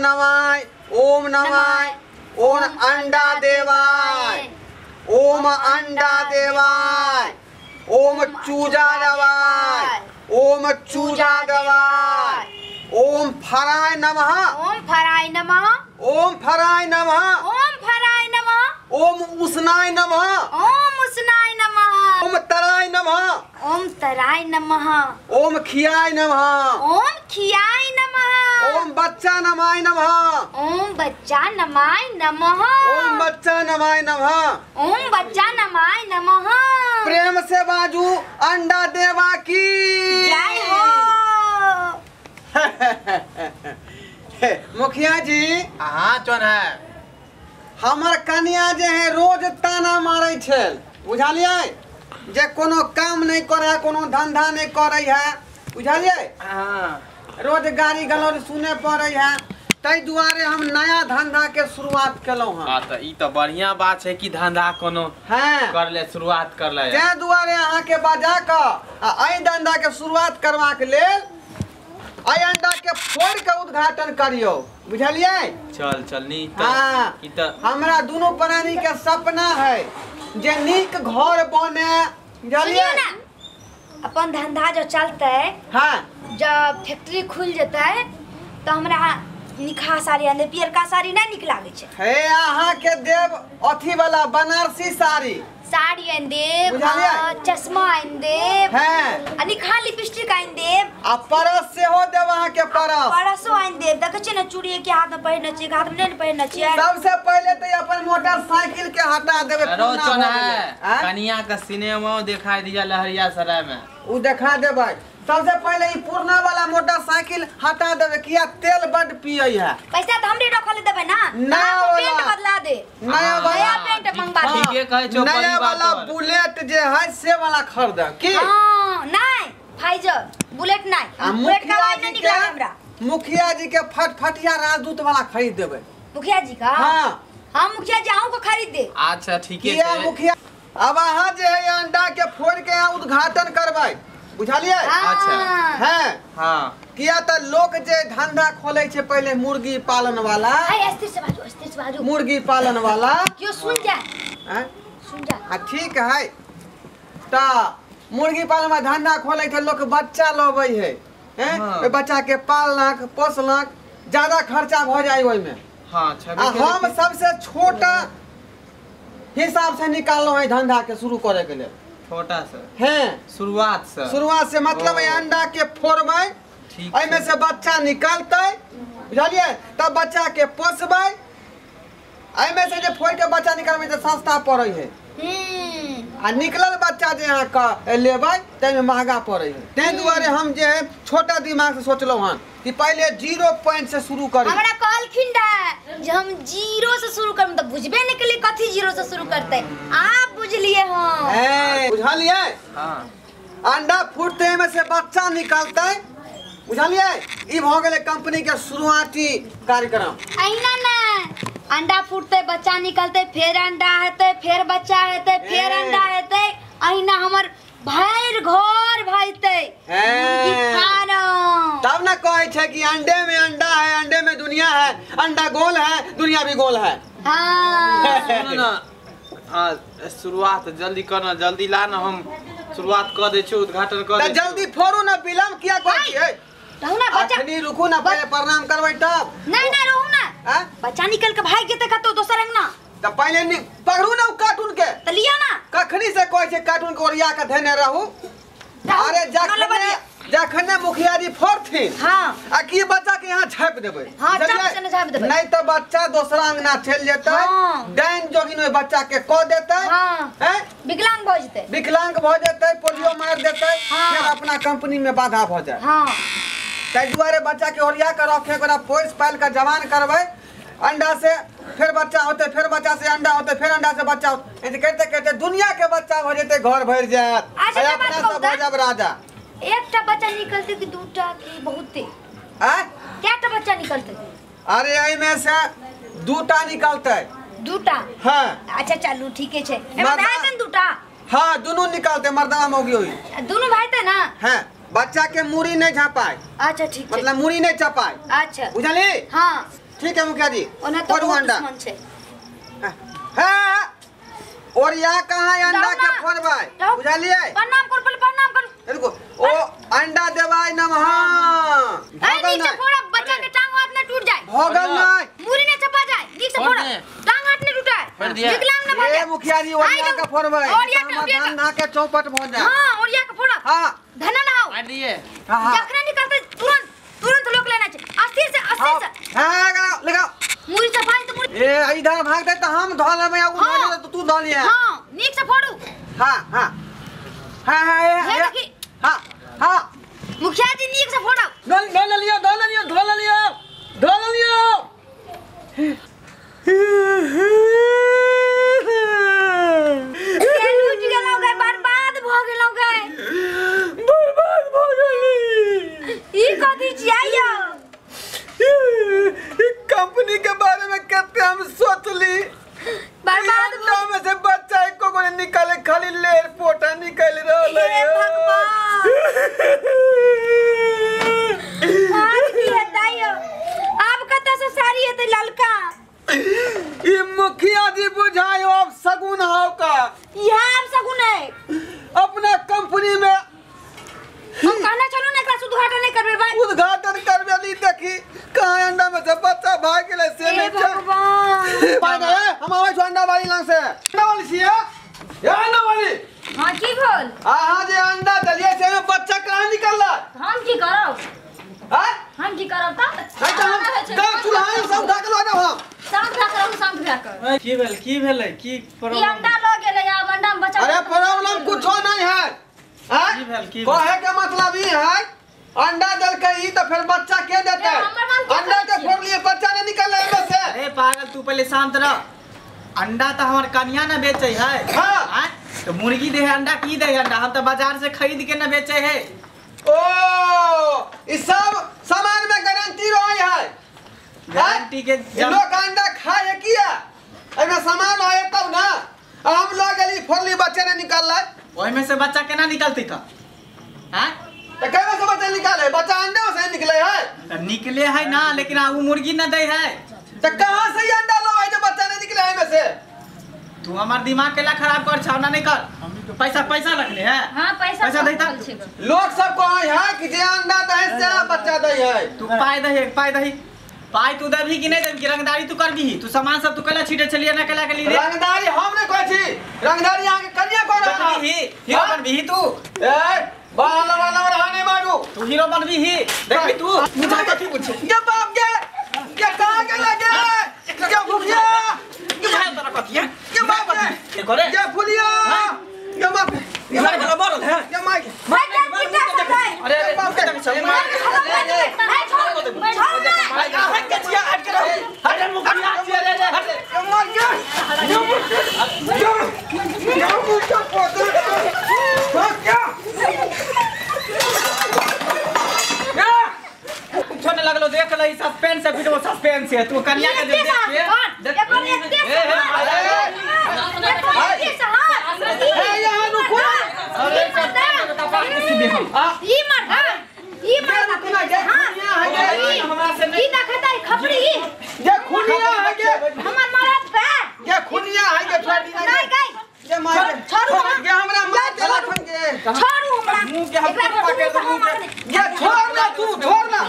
नमाय ओम नमाय ओम अंडा देवाय ओम अंडा देवाय ओम चूजा देवाय ओम चूजा देवाय ओम फराय नमः ओम फराय नमः ओम फराय नमः ओम फराय नमः ओम उसनाय नमः ओम उसनाय नमः ओम तराय नमः ओम तराय नमः ओम खियाय नमः ओम खियाय नमः ओम बच्चा नमाय नमः ओम बच्चा नमाय नमः ओम बच्चा नमाय नमः ओम बच्चा नमाय नमः। प्रेम से बाजू अंडा देवा की जय हो। मुखिया जी हाँ चोन है हमर कनिया जे है रोज ताना मारे छल बुझलियै जे कोनो काम नहीं करे है कोनो धंधा नहीं करे है बुझलियै हाँ रोज गाड़ी गलौज सुने पड़े है ताहि दुआरे हम नया धंधा के शुरुआत केलहुँ हँ। हाँ तो ई तो बढ़िया बात है कि धंधा कोनो हाँ कर ले शुरुआत कर ले ताहि दुआरे अहाँ के बजा कऽ आ एहि धंधा के शुरुआत करबाक लेल एहि अंडा के फोड़ के उद्घाटन करियौ बुझलियै। चल चल नी हाँ ई तो हमरा दुनू प्राणी के सपना है जे नीक घर बने बुझलियै ना अपन धंधा जो चलते हाँ जब फैक्ट्री खुल जतै तो हमरा निखा साड़ी आने पियरका साड़ी नहीं निक लागे छै। हे अहाँ के देव अथी वाला बनारसी साड़ी साड़ी आनि देब चश्मा आनि देब हैं आ निखा लिपस्टिक आनि देब आ परस सेहो देब अहाँ के परस परसो आनि देब। देखै छियै ने चूड़ी के हाथ में पहिरने छियै हाथ में नहीं पहिरने छियै। सबसे पहले तो अपन मोटरसाइकिल के हटा देबै। रोचन है कनिया के सिनेमा दिखाई दिया लहरिया सराय में उ देखा देबै। सबसे पहले ई पुरना वाला मोटरसाइकिल हटा देबै किया तेल बड पियै है। पैसा तो हमरे रखले देबै ना नया वाला पेंट बदला दे नया वाला पेंट मंगवा दे। ठीके कहै छौ नया वाला बुलेट जे है से वाला खरीद की हां नहीं फाइजर बुलेट नहीं बुलेट का आवाज नहीं निकला हमरा। मुखिया जी के फटफटिया राजदूत वाला खरीद देबै मुखिया जी का। हां हां मुखिया जी अहूं को खरीद दे। अच्छा ठीके छै मुखिया अब अहाँ जे है अंडा के फोड़ के उद्घाटन करबै बुझलियै। अच्छा हैं हां किया त लोक जे धंधा खोले छै पहले मुर्गी पालन वाला अस्थिर से बाजू अस्थिर से बाजू मुर्गी पालन वाला क्यों सुन जा हैं सुन जा। हां ठीक है त मुर्गी पालन में धंधा खोले छै लोक बच्चा लबै है हैं ओइ बच्चा के पाललक पोसलक ज्यादा खर्चा भ जाय ओइ में। हां आ हम सबसे छोटा हिसाब से निकाललहुं है धंधा के शुरू करे के लेल छोटा सा हैं शुरुआत से मतलब है अंडा के फोड़बै एहिमे से बच्चा निकलतै बुझलियै तब बच्चा के पोसबै एहिमे से जे फोड़ के बच्चा निकालबै तऽ सस्ता पड़ै है आ निकलल बच्चा जे अहाँ के लेबै ताहिमे महगा पड़ै है। ताहि दुआरे हम जे है छोटा दिमाग से सोचलहुँ हन कि पहले 0 पॉइंट से शुरू करी। हमरा कहलखिन रहे जे हम 0 से शुरू करब तऽ बुझबे नहि केलियै कथी 0 से शुरू करतै आप बुझलियै हम बुझलियै। हां अंडा फूटते में से बच्चा निकलतै बुझलियै ई भ गेलै कंपनी के शुरुआती कार्यक्रम। अहिना ने अंडा फूटते बच्चा निकलते फेर अंडा हेतै फेर बच्चा हेतै फेर अंडा हेतै अहिना हमर भरि घर भइतै मुर्गी फारम। तब ना कहै छै कि अंडे में अंडा है अंडे में दुनिया है अंडा गोल है दुनिया भी गोल है। हाँ सुन ना हाँ शुरुआत जल्दी करना जल्दी ला ना हम शुरुआत कर दै छी उद्घाटन कर दै जल्दी फोड़ू ना विलंब किया करै छियै। रहू ना बच्चा अखनी रुकू ना पहले प्रणाम करबै तब। नहीं नहीं रहू ना बच्चा निकल के भाग जेतै कतौ दोसर अंगना त पहले पकड़ू ना उ कार्टून के त लियो ना कखनी से कहै छै कार्टून के ओरिया के धेने रहू। अरे जखने जखने मुखिया जी फोड़थिन हां आ की बच्चा के यहाँ झापि देबै। हां चप से ने झापि देबै नहीं त बच्चा दोसरा अंगना चलि जेतै डाइन जोगिन ओइ बच्चा के क देतै हैं विकलांग भ जेतै विकलांग भ जेतै पोलियो मार देतै फिर अपना कंपनी में बाधा भ जाय। हां ताहि दुआरे बच्चा के ओरिया के रखे ओकरा पोसि पालि के जवान करबै अंडा से फिर बच्चा होते फिर बच्चा से अंडा होते फिर अंडा से बच्चा होते करते करते दुनिया के बच्चा भ जेतै घर भरि जायत अपना सब भ जायब राजा। एकटा बच्चा निकलते कि दूटा कि बहुते आँ केटा बच्चा निकलते? अरे एहिमे से दूटा निकलते। दूटा? हाँ। अच्छा चलू ठीके छै। एमे भाई तन दूटा? हाँ दोनों निकलते मर्दावा मौगी होई। दोनों भाई त ना? हाँ बच्चा के मूड़ी नहीं झापाए। अच्छा ठीक छै। मतलब मूड़ी नहीं चपाए। अच्छा बुझली? हाँ। ठीक है मुखिया जी। ओना तो फोड़ू अंडा। दुश्मन छै। हां, और या कहां अंडा के फोड़बै, बुझलियै? प्रणाम कर, पहिले प्रणाम कर। रुको, ओ अंडा देबै नमः। ए नीचे फोड़ब, बच्चा के टांग हाथ न टूट जाए। भगल नहीं, मुरी न चपा जाए, नीक से फोड़ब, टांग हाथ न टूटाए, विकलांग न भ जाए। ए मुखिया जी, ओरिया के फोड़बै, धन्ना के चौपट भ जाए। हां, ओरिया के फोड़ब। हां, धन्ना न आओ। मार दिए। हां, जखने निकलते तुरंत तुरंत लोक लेना छै, अस्थिर से अस्थिर से। हां, लगाओ लगाओ। मुरी चपा त मुरी। ए इधर भागते त हम धो लेबै, उ धो लेबै त तू धो लिहे। हां, नीक से फोड़ू। हां हां हां हां, ए हां हां, मुखिया जी नीक से फोड़ब। धो लियो, धो लियो, धो लियो, धो लियो। लूट गेलौ गे, बर्बाद भ गेलौ गे, बर्बाद भ गेली। ई कथी छियै यौ? ई कंपनी के बारे में कते हम सोचली, बर्बाद में से बच्चा एको गो निकाले, खाली लेर पोटा निकल रहल है। हे भगवान, आज की हेतै यौ? आब कतऽ से साड़ी हेतै ललका? ई मुखिया जी बुझायो अब सगुन हाव का, इहा अब सगुन है अपना कंपनी में। हम कहना चलू ने एकरा से उद्घाटन नहीं करबे भाई। उद्घाटन करबे ली, देखी कहां अंडा में से बच्चा भाग गेलै से नहीं छै। भगवान, पाई गए हम आबै छ अंडा वाली लंग से। अंडा वाली छियै? ए अंडा वाली। हां, की भेल? अहाँ जे अंडा देलियै से में बच्चा कहां निकललै? हम की करब? हां, हम की करब त? नहीं त हम गांव चूल्हा सब ढक लो ना। हम शांत भए कर, शांत भए कर। की भेल, की भेलै, की प्रॉब्लम? ई अंडा ल गेलै, आब अंडा में बच्चा। अरे प्रॉब्लम कुछो नहीं है। हां, की भेल, की कहे के मतलब ई है, अंडा देलकै ई त फिर बच्चा के देतै? अंडा के फोड़लिए बच्चा नहीं निकललै एमे से। अरे पागल, तू पहले शांत रह। अंडा त हमर कनिया न बेचै है। हां, तो मुर्गी दे है अंडा, की दे है अंडा? हम त बाजार से खरीद के न बेचै है। ओ ई सब सामान में गारंटी रहै है। गारंटी के लोग अंडा खाए है किया? एमे सामान है तब ना। हम लोग गेली फोड़ली, बच्चा नहीं निकललै। ओहि में से बच्चा केना निकलतै त? हां, त केना से बच्चा निकाले? बच्चा अंडा से निकले है। त निकले है ना, लेकिन आ उ मुर्गी न दे है। त कहां से ई अंडा लो है जो बच्चा नहीं निकले है में से? तू हमार दिमाग केला खराब कर छावना नहीं कर। पैसा पैसा रखले है। हां, पैसा पैसा देता। लोग सब कहै है कि जे अंडा दे से बच्चा दे है। तू पाई दही, पाई दही, पाई तू देबही कि नहीं देबही? रंगदारी तू करबही? तू सामान सब तू केला छीटे छलिए ना केला के लिए? रंगदारी हम नहीं कहै छी, रंगदारी अहाँ के कनिया कह रहल बनबही, हीरो बनबही तू। ए बाला बाला रहने मारू, तू हीरो बनबही। देखबी तू मुझे कथी पूछे? ये बाप के के कहां के लगे? के भुखिया के भाई तोरा कथी है? के बाप के करे के फुलिया के बाप ये मार के मरल है के मार के। अरे अरे बाप के चल मार छोड़ भाई हट के छिया, हट के रहो। हट मुखिया छिया रे, हट के मार के। ये मुझे पोते भाग क्या? कुछो न लगलो, देख लही सस्पेंस है वीडियो, सस्पेंस है। तू कन्या के देख के देख ए यहाँ रुको। अरे ई मर्दा, ई मर्दा, हां, हमरा से ई देखतै खपड़ी ये खुनिया है के, हमर मरद पे ये खुनिया है के छोड़ दी नहीं गई। ये मार छोड़ू, ये हमरा मार देला थन के। छोड़ू हमरा, मुंह के हम पकड़ दे मुंह के। ये छोड़ ना, तू छोड़ ना।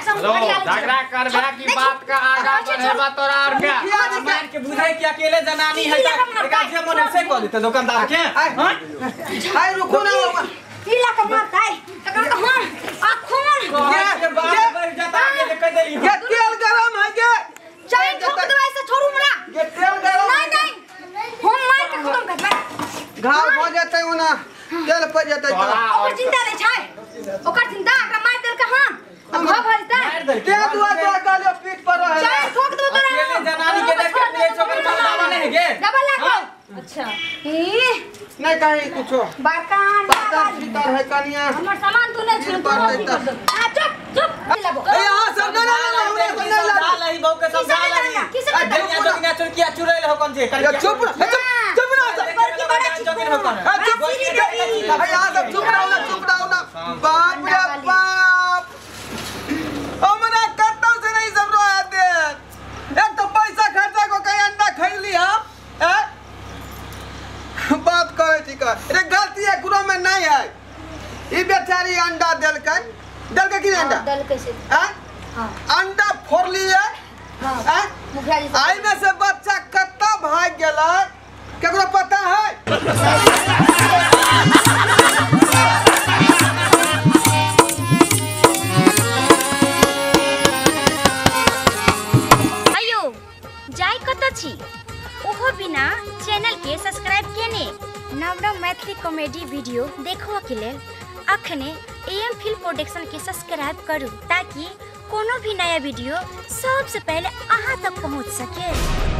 झगड़ा करबे की बात का आगा बढ़ेबा तोरा और क्या? मार के बुझाई कि अकेले जनानी है त एका जे मन से कह देते दुकानदार के। हां, हाय रुको ना, ई ला के मारतै तकर त हम आ खून ये बात बढ़ जाता के कह देली। ये तेल गरम है के, चाय ठोक देबै से छोड़ू हमरा। ये तेल गरम नहीं नहीं, हम मार के खत्म कर देबै। घाव हो जेतै ओना तेल पड़ जेतै त। ओकर चिंता नहीं छै, ओकर चिंता एकरा मार देलकै हन आ घाव भऽ जेतै। ते दुआ दुआ कहलियो पीठ पर रहे। चाय ठोक देबै तोरा। अकेले जनानी के देख के छोकर मरदावा नहीं गे। डबल लागो। अच्छा ई नहीं कहीं कुछो बड़का अंडा बड़का भीतर है कनिया। हमर सामान तू नहीं छू, तू अथी कर दे। आ चुप चुप लगो। ए यहां सब ना ना ना हमरा से नहीं समझा लही बहु के समझा लही। किसे दुनिया चुरकिया चुरैल हो कौन जे ये चुप चुप चुप ना चुप यहाँ सब चुप रहो ना, चुप रहो ना। बाप रे बाप, हमरा कतौ से नहीं सब रोया दे। अरे गलती एकरो में नहीं है। ई बेचारी अंडा देलकै, देलकै कि नहीं अंडा? देलकै से। हैं? हां। अंडा फोड़लिए। हां। हैं? मुखिया जी आई में से बच्चा कत्ता भाग गेलै केकरो पता है? अयो जाय कतऽ छी ओहो बिना चैनल के सब्सक्राइब केने नव नव मैथिली कॉमेडी वीडियो देखबऽ के लेल अखने एम फिल्म प्रोडक्शन के सब्सक्राइब करू ताकि कोनो भी नया वीडियो सबसे पहले अहाँ तक पहुँच सके।